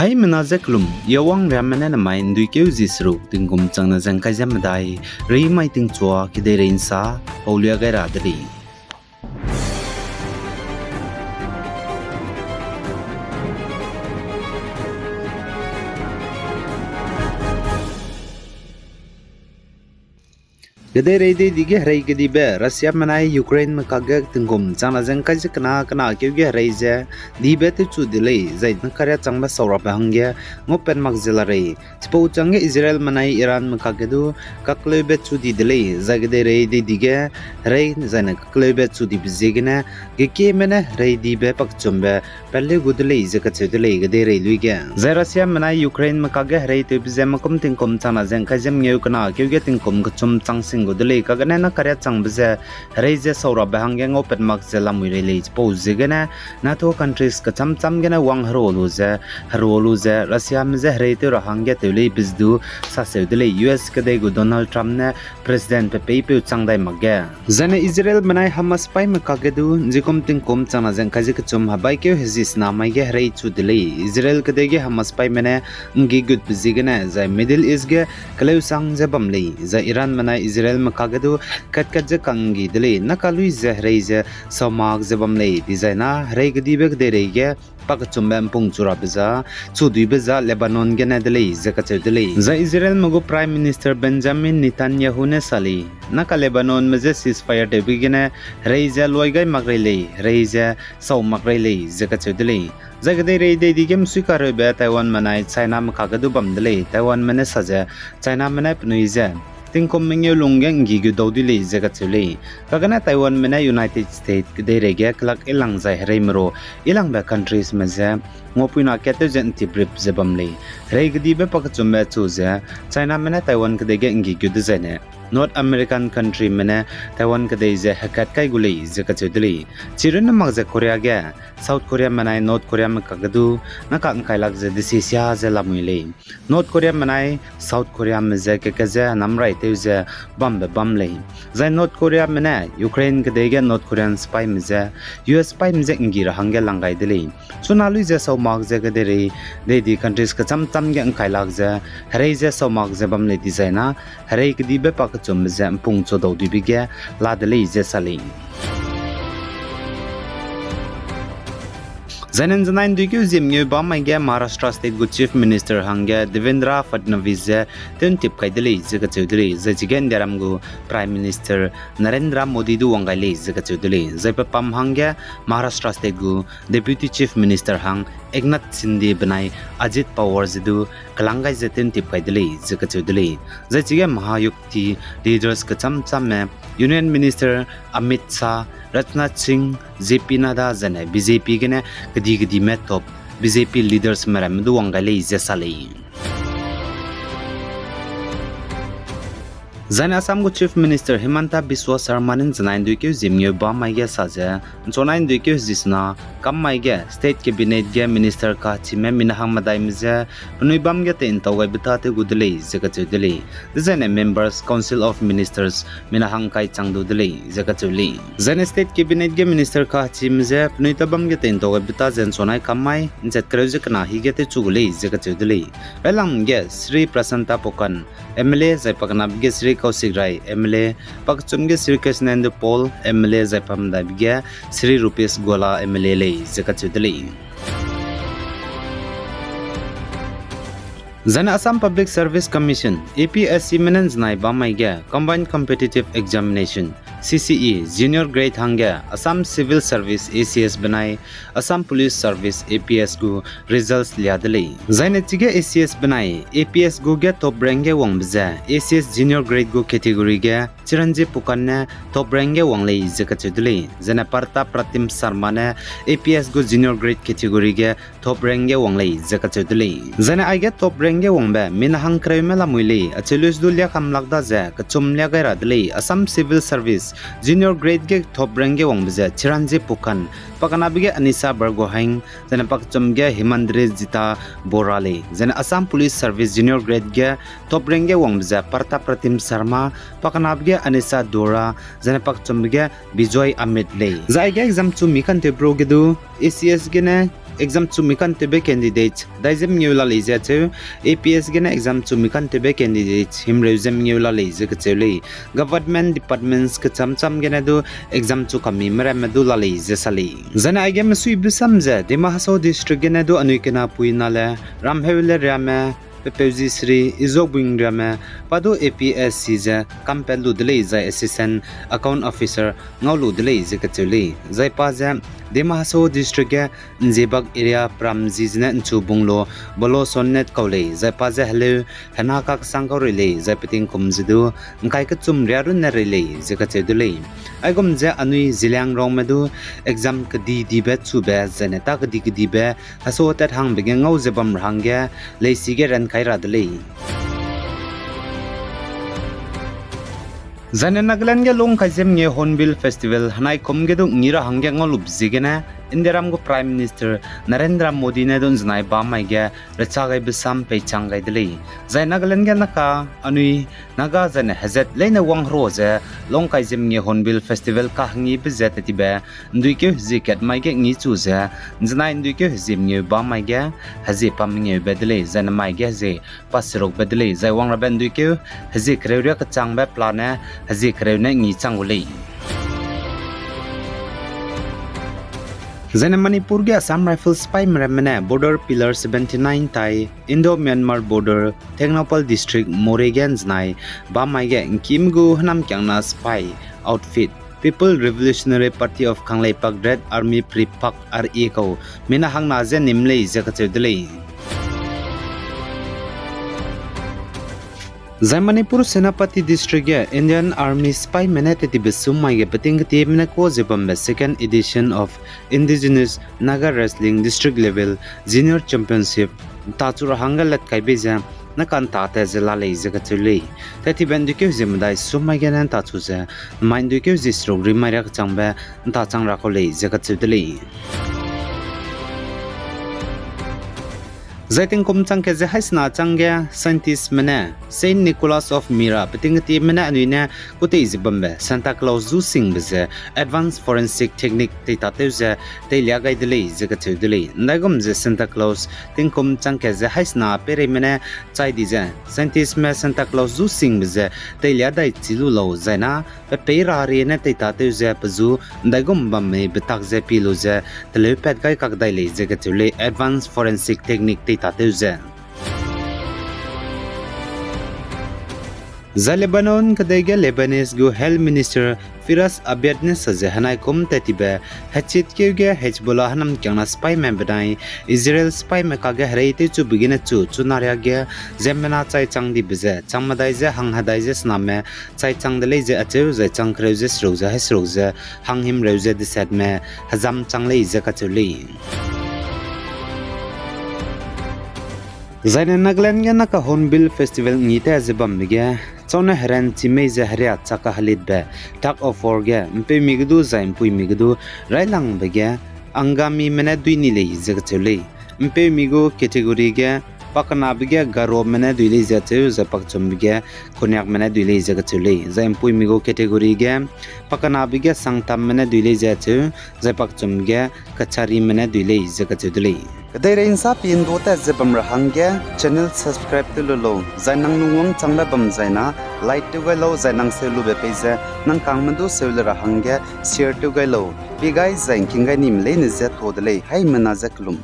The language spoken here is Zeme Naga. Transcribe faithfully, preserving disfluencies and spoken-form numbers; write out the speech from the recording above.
Haimena ze kelum, yawang riamme ne namai ’nduikeu zi seruk tingkum changna ze ’ngkai ze medai, rei mai tingchua kedeirei ’nsa paulia gai ra de lei. Kedeirei dei dige herei kedibe Russiame nai Ukraineme kakge tingkum changna ze ’ngkai ze kena kena keu ge herei ze dibe tewchu de lei, zai ne karia changbe saurabe hangge ngaupat mak ze la rei. Chipau changge Israelme nai Iranme kakge du kakleube chu di de lei, zai kedeirei dei dige herei zai ne kakleube chu dibe ziegene, gekieme ne herei dibe pakchumbe patleu gu de lei ze kacheu de lei kedeirei lui ge. Zai Russiame nai Ukraineme kakge hereitewbe ze mekum tingkum changna ze ’ngkai ze mengeu kena keu ge tingkum kechum chang sing gu de lei, kagene ne karia changbe ze herei ze saurabe hangge ngaupat mak ze lamui rei lei. Chipau ziegene NATO countries kecham cham gene wang heru lu ze, heru lu ze Russiame je hereitew ra hangge tew lei be ze du saseu de lei. U S kedei gu Donald Trump ne Presidentbe peipeu chang dai makge. Zai ne Israelme nai Hamas paîme kakge du ’nzikum tingkum changna ze ’ngkai ze kechum hebaikeu hezi sena mai ge herei chu de lei. Israel kedei ge Hamas paîme ne ’nggi gutbe ziegene zai Middle East ge keleusang ze bam lei, zai Iranme nai Israelme kakge du kat kat ze ka'nggi de lei, ne kalui ze herei ze saumak ze bam lei, dizai na herei kedibe kedeirei ge pakechumbe ’mpung chu rabe za, chu duibe za Lebanon gene de lei ze kacheu de lei. Zai Israelme gu Prime Minister Benjamin Netanyahu ne sa lei, naka Lebanonme je ceasefire tewbe gene herei ze luai gai mak rei lei, herei ze sau mak rei lei ze kacheu de lei. Zai kedeirei dei dige mesui kareube Taiwanme nai Chiname kakge du bam de lei. Taiwanme ne sa ze, Chiname ne penui ze tingkum mengeu lungge ’nggi gu dau dui lei ze kacheu lei. Kagene Taiwanme ne United States kedeirei ge kelak ilang zai hereime ru ilangbe countries me je nguapuina kat tew ze ’ntiprip ze bam lei. Herei kedibe pakechumbe chu ze, Chiname ne Taiwan kedei ge ’nggi gu dezai ne North American countryme ne Taiwan kedei ze hekat kai gu lei ze kacheu de lei. Chirunne mak ze Korea ge, South Koreame nai North Koreame kakge du naka ’ngkailak ze desisia ze lamui lei. North Koreame nai South Koreame je keke je namrai tew ze bambe bam lei. Zai North Koreame ne Ukraine kedei ge North Korean sipaîme je U S sipaîme je ’nggi ra hangge lang gai de lei. Chuna lui ze saumak ze kedeirei dei di countries kecham cham ge ’ngkailak ze herei ze saumak ze bam lei dizai na, herei kedibe pakechumbe ze ’mpung chu dau duibe ge la de lei ze sa lei. Zai ne ’nzenai ’nduikeu ziemngeu bam mai ge Maharashtra State gu Chief Minister hangge Devendra Fadnavis ze tew ’ntip kai de lei ze kacheu de lei, zai chige Indiaram gu Prime Minister Narendra Modi du wang gai lei ze kacheu de lei, zai pe pam hangge Maharashtra State gu Deputy Chief Minister hang Eknath Shinde benai Ajit Pawar ze du kelang gai ze tew ’ntip kai de lei ze kacheu de lei, zai chige Mahayukti leaders kecham chamme Union Minister Amit Shah, Rajnath Singh, J P Nadda zai ne B J P gene kedi kedime top B J P leadersme ramme du wang gai lei ze sa lei. Zai ne Assam gu Chief Minister Himanta Biswa Sarma ne ’nzenai ’nduikeu ziemngeu bam mai ge sa ze, ’nchonai ’nduikeu hezi sena kam mai ge State Cabinet ge Minister kachime mina hang medaime je penui bam ge tei ’ntau gaibe tâtew gu de lei ze kacheu de lei. Dezai ne Members Council of Ministers mina hang kai chang du de lei ze kacheu lei. Zai ne State Cabinet ge Minister kachime je penui ta bam ge tei ’ntau gaibe tâ ze ’nchonai kam mai ’nchat kereu ze kena hi ge tewchu gu lei ze kacheu de lei. Railang ge Shri Prasanta Phukan, M L A zai pakenabe ge Shri Kaushik Rai, M L A, pakechum ge Shri Krishnendu Paul, M L A zai pamdaibe ge Shri Rupesh Goela, M L A lei ze kacheu de lei. Zai ne Assam Public Service Commission, A P S C me ne ’nzenai bam mai ge Combined Competitive Examination, C C E, Junior Grade hangge Assam Civil Service, A C S benai Assam Police Service, A P S gu results lia de lei. Zai ne chige A C S benai A P S gu ge top rank ge wangbe ze A C S Junior Grade gu category ge Chiranjeev Phukan ne top rank ge wang lei ze kacheu de lei. Zai ne Partap Pratim Sharma ne A P S gu Junior Grade category ge top rank ge wang lei ze kacheu de lei. Zai ne aige top rank ge wangbe mina hang kereume lamui lei, acheu luis du lia kam lak da ze kechum lia gai ra de lei. Assam Civil Service Junior Grade ge top rank ge wangbe ze Chiranjeev Phukan, pakenabe ge Anisha Bargohain, zai ne pakechum ge Himandri Jita Bora lei. Zai ne Assam Police Service Junior Grade ge top rank ge wangbe ze Partap Pratim Sharma, pakenabe ge Anisha Dora, zai ne pakechumbe ge Bijoy Amit lei. Zai aige exam chu mi kantewpeu ge du A C S gene exam chu mi kantewbe candidates dai ze mengeu la lei ze cheu, A P S gene exam chu mi kantewbe candidates himreu ze mengeu la lei ze kacheu lei. Government departments kecham cham gene du exam chu kami meramme du la lei ze sa lei. Zaine aige mesuibe sam ze Dima Hasao District gene du anui kena pui nale, Ramheule Riame, Pepeuzi Sri, Izobing Riame, pa du A P S C ze kampat lu de lei zai Assistant Account Officer ngau lu de lei ze kacheu lei. Zai pa ze Dima Hasao District ge Nzibak area Pramzi zene Nchubunglo Bolo Sonnet kau lei, zai pa ze heleu hena kaksang kau rei lei, zai petingkum ze du ngkai kechum ria runne rei lei ze kacheu de lei. Aigum ze anui Zeliangrongme du exam kedi dibe chube, zaine ta kedi kedibe heso tat hangbe ge ngau ze bam ra hangge leisi ge ran kai ra de lei. Zaine Nagaland ge lungkai ze mengeu Hornbill Festival henai kum ge du ngi ra hangge ngau lube ziegene Indiaram gu Prime Minister Narendra Modi ne du nzenai bamai ge recha gaibe sam peichang gai de lei. Zai Nagaland ge naka anui Naga zaine hezat leine wang hero ze lungkai ze mengeu Hornbill Festival kahengibe ze tetibe nduikeu hezie kat mai ge ngi chu ze, nzenai nduikeu hezie mengeu bamai ge hezie pa mengeube de lei, zaine mai ge hezie pa serukbe de lei, zai wangrabe nduikeu hezie kereu ria kechangbe pelane hezie kereu ne ngi chang gu lei. Zaine Manipur ge Assam Rifles sipaime ramme ne border pillar seventy nine tai Indo-Myanmar border Tengnoupal District Moreh ge nzenai bamai ge ngkîme gu hênamkiangna sipai outfit People Revolutionary Party of Kangleipak Red Army, PREPAK, R A kau mina hangna ze nim lei ze kacheu de lei. Zai Manipur Senapati District ge Indian Army sipaime ne tetibe sum mai ge peting ketieme ne ka ze bambe second edition of Indigenous Naga Wrestling District Level Junior Championship ntachu ra hangge lat kai bei ze naka nta tat ze la lei ze kacheu lei. Tetibe nduikeu hezie medai sum mai gene ntachu ze mai nduikeu hezie seruk ri mai ria kechangbe nta chang ra kau lei ze kacheu de lei. Zai tingkum chang kat ze haisena changge scientistme ne Saint Nicholas of Myra peting ketieme ne anui ne kutei ze bambe Santa Claus zu singbe ze advanced forensic technique teitatew ze teilia gai de lei ze kacheu de lei. Ndaigum ze Santa Claus tingkum chang kat ze haisena peireime ne chai di ze scientistme Santa Claus zu singbe ze teilia dai chi lu lau zaina pe pei ra rie ne teitatew ze pe zu ndaigum bam mei betak ze pie lu ze teleu pat gai kak dai lei ze kacheu lei advanced forensic technique teitatew ze. Zai Lebanon kedei ge Lebanese gu Health Minister Firas Abiad ne sa ze henai kum tetibe hechitkeu ge Hezbollah hênamkiangna sipaime benai Israel sipaime kage herei tewchube gene chu chuna ria ge ziemmena chai chang dibe ze chang medai ze hang hedai ze sename chai chang de lei ze acheu zai chang kereu ze seruk ze haiseruk ze hang himreu ze desatme hezam chang lei ze kacheu lei. Zaine Nagaland ge naka Hornbill Festival ngi ta ze bambe ge chaune heran chimei ze heria chaka helitbe tug of war ge mpeumi ge du zai mpuimi ge du railangbe ge Angamime ne dui ni lei ze kacheu lei. Mpeumi gu category ge pakenabe ge Garome ne dui lei ze acheu zai pakchumbe ge Konyakme ne dui lei ze kacheu lei. Zai mpuimi gu category ge pakenabe ge Sangtamme ne dui lei ze acheu zai pakchum ge Kacharime ne dui lei ze kacheu de lei. Kedeirei nsa pi ndu tat ze bam ra hangge channel subscribe tew lu lau, zai nang lungwang changbe bam zaina like tew gai lau, zai nang seu lube pei ze nang kangme du seu le ra hangge share tew gai lau. Pi gai zai ngking gai nime leine ze to de lei, haimena ze kelum.